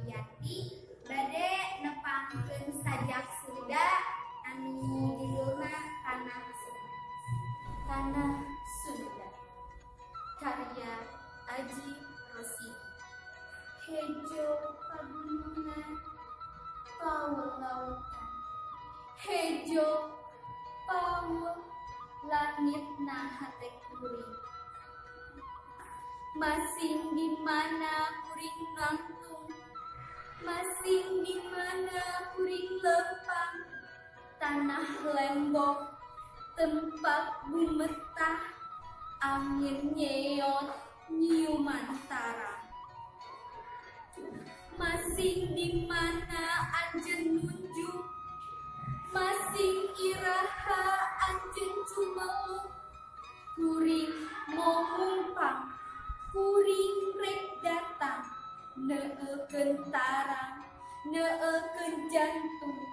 Novianti bade nepangkeun sajak Sunda anu judulna Tanah Sunda. Tanah Sunda karya Ajip Rosidi. Hejo pagunungan paul lautan, hejo paul langitna hate kuring. Masing di mana kuring nangtung, masing di mana kuring lempang. Tanah lembok tempat bumetah, angin nyeot nyiuman tarang. Masing di mana anjeun nunjuk, masing iraha anjeun cumeluk. Kuring momumpang, kuring rek datang, neukeun tarang, neukeun jantung.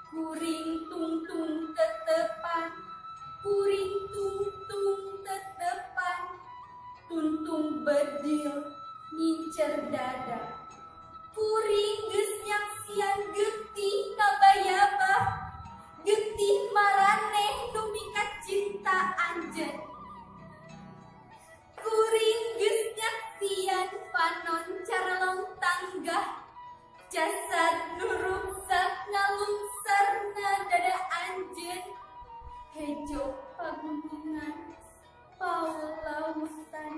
Kuring tungtung tetepan, kuring tungtung tetepan, tuntung bedil ngincer dada. Kuring geus nyaksian getih kabayabah, getih maraneh nu mikacinta anjeun. Kuring geus nyaksian panon carelong tanggah, jasad nu ruksak ngalungsarna dada anjeun. Hejo pagunungan paul lautan,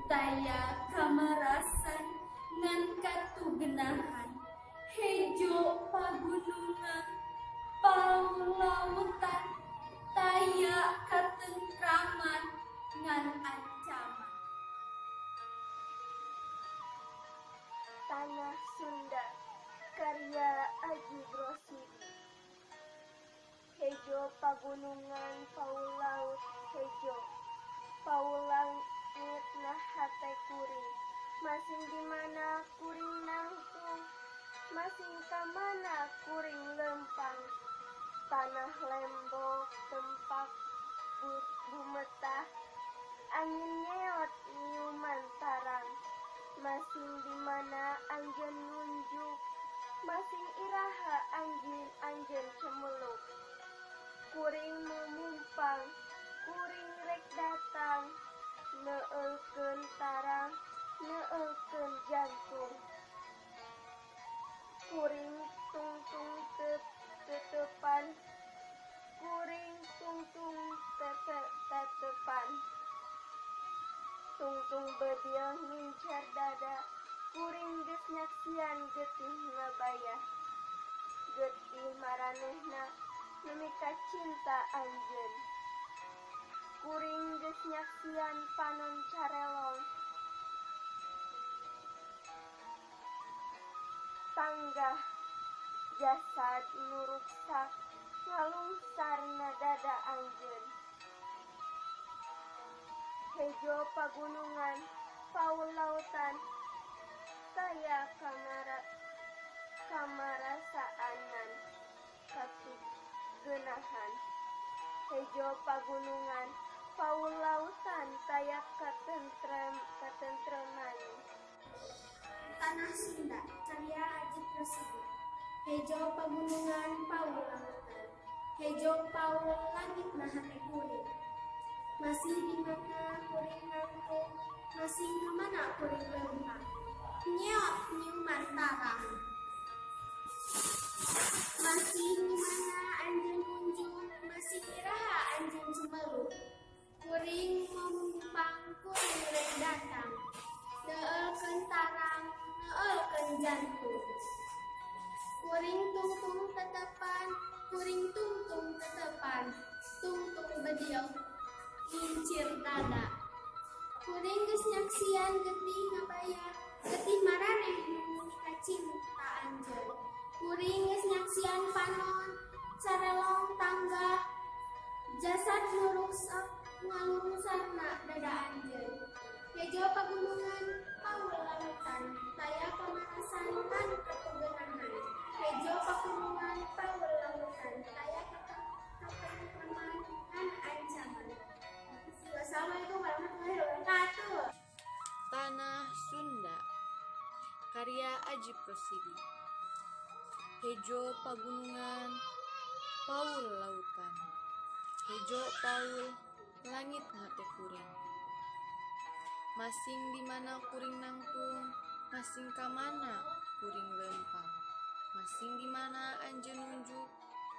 taya kamarasan ngan katugenahan. Hejo pagunungan paul lautan, taya katentraman ngan ancaman. Tanah Sunda karya Ajip Rosidi. Hejo pagunungan paul laut hejo, paul langitna hate kuring. Masing di mana kuring nangtung, masing ka mana kuring lempang. Tanah lembok tempat bumetah, angin nyeot nyiuman tarang. Masing di mana anjeun nunjuk, masing iraha anjeun cemeluk. Kuring mumumpang, kuring rek datang, neukeun tarang, neukeun jantung. Kuring tungtung tetepan, kuring tungtung tetepan, tungtung bedil ngincer dada. Kuring geus nyaksian getih ngabayah, getih maranehna nu mikacinta anjeun. Kuring geus nyaksian panon carelong tanggah, jasad nu ruksak ngalungsarna dada anjeun. Hejo pagunungan paul lautan, taya kamarasaanan katugenahan. Hejo pagunungan paul lautan, taya katentreman. Tanah Sunda karya Ajip Rosidi. Hejo pagunungan paul lautan, hejo paul langitna hate kuring. Masih di mana kuring nangtung, masih ka mana kuring lempang. Nyeot nyiuman tarang. Masih di mana anjeun nunjuk, masih iraha anjeun cumeluk. Kuring momumpang, kuring rek datang, neukeun tarang, neukeun jantung. Kuring tungtung tetepan, kuring tungtung tetepan, tungtung bedil ngincir dada. Kuring geus nyaksian getih ngabayah, getih maraneh nu mikacinta anjeun. Kuring geus nyaksian panon carelong tanggah, jasad nu ruksak ngalungsarna dada anjeun. Hejo pagunungan paul lautan, taya kamarasan ngan katugenahan. Hejo pagunungan paul lautan, taya katentraman ngan ancaman. Wassalamualaikum warahmatullahi wabarakatuh. Tanah Sunda. Karya Ajip Rosidi. Hejo pagunungan, paul lautan. Hejo paul, langit hate kuring. Masing di mana kuring nangtung, masing ka mana kuring lempang. Masing di mana anjeun nunjuk,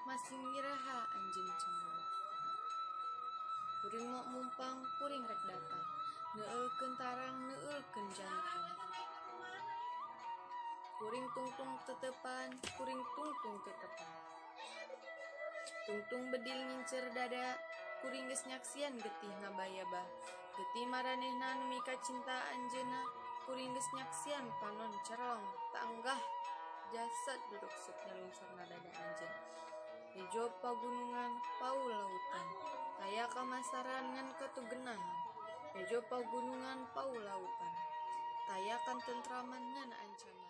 masing iraha anjeun cemberut. Kuring mok mumpang, kuring rek datang. Neueulkeun tarang, neueulkeun jantung. Kuring tungtung tetepan, kuring tungtung tetepan. Tungtung bedil ngincer dada, kuring geus nyaksian getih ngabayabah. Getih maranehna nu mikacinta anjeunna, kuring geus nyaksian panon cerlong tanggah jasad duruksuk nyalungsarna dada anjeun. Hejo pagunungan, paul lautan, taya kamasaran ngan katugenahan. Hejo pagunungan, paul lautan, taya katentraman ngan ancaman.